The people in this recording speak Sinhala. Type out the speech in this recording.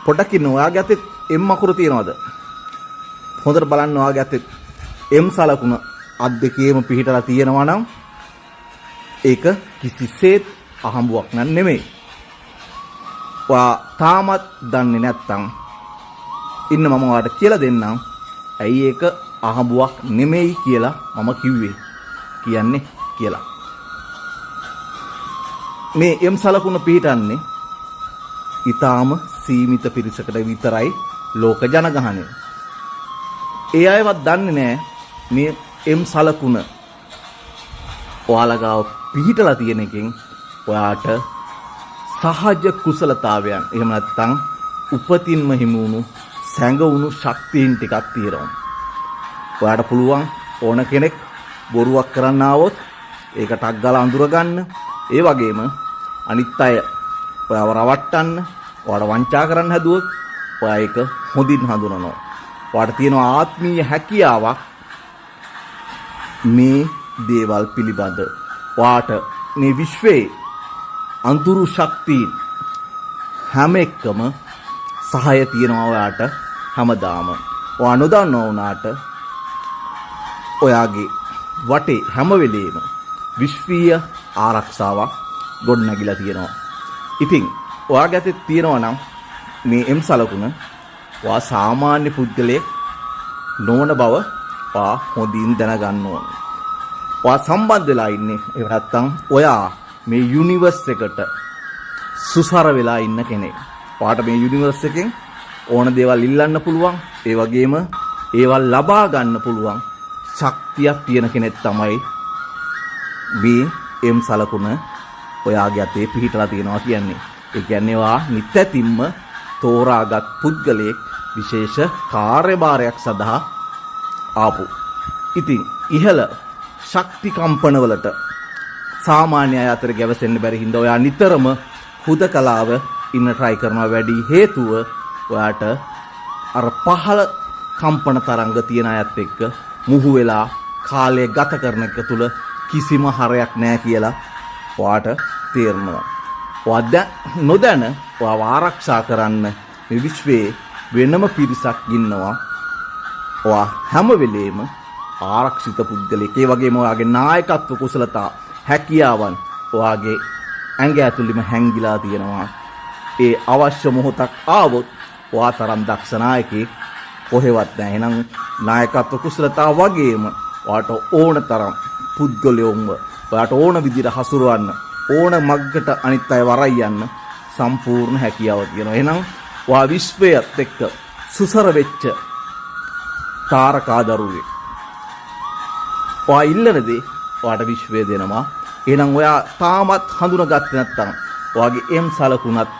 පොඩ්ඩක් ඉන්න, ඔයාගේ අතේ එම් අකුර තියනවද? හොඳට බලන්න, ඔයාගේ අතේ එම් සලකුණ අත් දෙකේම පිහිටලා තියෙනවා නම් ඒක කිසිසේත් අහඹුවක් නන් නෙමෙයි. ඔයා තාමත් දන්නේ නැත්තම් ඉන්න, මම ඔයාලට කියලා දෙන්නම් ඇයි ඒක අහඹුවක් නෙමෙයි කියලා මම කිව්වේ කියන්නේ කියලා. මේ එම් සලකුණ පිහිටන්නේ ඉතාම සීමිත පිරිසකට විතරයි ලෝක ජනගහනය. ඒ අයවත් දන්නේ නෑ මේ එම් සලකුණ ඔයාලා ගාව පිහිටලා තියෙන එකෙන් ඔයාට සහජ කුසලතාවයන්, එහෙම නැත්නම් උපතින්ම හිමි වුණු සැඟවුණු ශක්තීන් ටිකක් තියෙනවා. ඔයාට පුළුවන් ඕන කෙනෙක් බොරුවක් කරන්න ආවොත් ඒක ටක් ගාලා අඳුරගන්න. ඒ වගේම අනිත් අය ඔයාව රවට්ටන්න, ඔයාට වංචා කරන්න හැදුවොත් ඔයා ඒක හොඳින් හඳුනනවා. ඔයාට තියෙන ආත්මීය හැකියාවක් මේ දේවල් පිළිබඳ. ඔයාට මේ විශ්වයේ අඳුරු ශක්තීන් හැම එක්කම සහාය තියෙනවා ඔයාට හැමදාම. ඔයා නොදන්නවා වුණාට ඔයාගේ වටේ හැම වෙලේම විශ්වීය ආරක්ෂාවක් ගොඩනැගිලා තියෙනවා. ඉතින් ඔයාගේ අතේ තියෙනවා නම් මේ එම් සලකුණ, ඔයා සාමාන්‍ය පුද්ගලයෙක් නොවන බව ඔයා හොඳින් දැනගන්න ඕනේ. ඔයා සම්බන්ධ වෙලා ඉන්නේ, එහෙම නැත්නම් ඔයා මේ යුනිවර්ස් එකට සුසර වෙලා ඉන්න කෙනෙක්. ඔයාට මේ යුනිවර්ස් එකෙන් ඕන දේවල් ඉල්ලන්න පුළුවන්. ඒ වගේම ඒවල් ලබා ගන්න පුළුවන් ශක්තියක් තියෙන කෙනෙක් තමයි මේ එම් සලකුණ ඔයාගේ අතේ පිහිටලා තියෙනවා කියන්නේ. ඒ කියන්නේ ඔයා නිතැතින්ම තෝරාගත් පුද්ගලයෙක්, විශේෂ කාර්යභාරයක් සඳහා ආපු. ඉතින් ඉහළ ශක්ති කම්පනවලට සාමාන්‍ය අය අතර ගැවසෙන්න බැරි හින්දා ඔයා නිතරම හුදකලාව ඉන්න try කරනවා වැඩි. හේතුව ඔයාට අර පහළ කම්පන තරංග තියෙන අයත් එක්ක මුහු වෙලා කාලය ගත කරන එක තුල කිසිම හරයක් නෑ කියලා ඔයාට තේරෙනවා. ඔයා නොදැන ඔයාව ආරක්ෂා කරන්න මේ විශ්වයේ වෙනම පිරිසක් ඉන්නවා. ඔයා හැම වෙලේම ආරක්ෂිත පුද්ගලයෙක්. ඒ වගේම ඔයාගේ නායකත්ව කුසලතා හැකියාවන් ඔයාගේ ඇඟ ඇතුළෙම හැංගිලා තියෙනවා. ඒ අවශ්‍ය මොහොතක් ආවොත් ඔයා තරම් දක්ෂ නායකයෙක් කොහෙවත් නැහැ. එහෙනම් නායකත්ව කුසලතා වගේම ඔයාට ඕන තරම් පුද්ගලයන්ව ඔයාට ඕන විදිහට හසුරවන්න, ඕන මග්ගට අනිත් අය වරයි යන්න සම්පූර්ණ හැකියාව තියෙනවා. එහෙනම් ඔයා විශ්වයත් එක්ක සුසර වෙච්ච තාරකා දරුවෙක්. ඔයා ඉල්ලන දේ ඔයාට විශ්වය දෙනවා. එහෙනම් ඔයා තාමත් හඳුනාගත්තේ නැත්නම් ඔයාගේ එම් සලකුණත්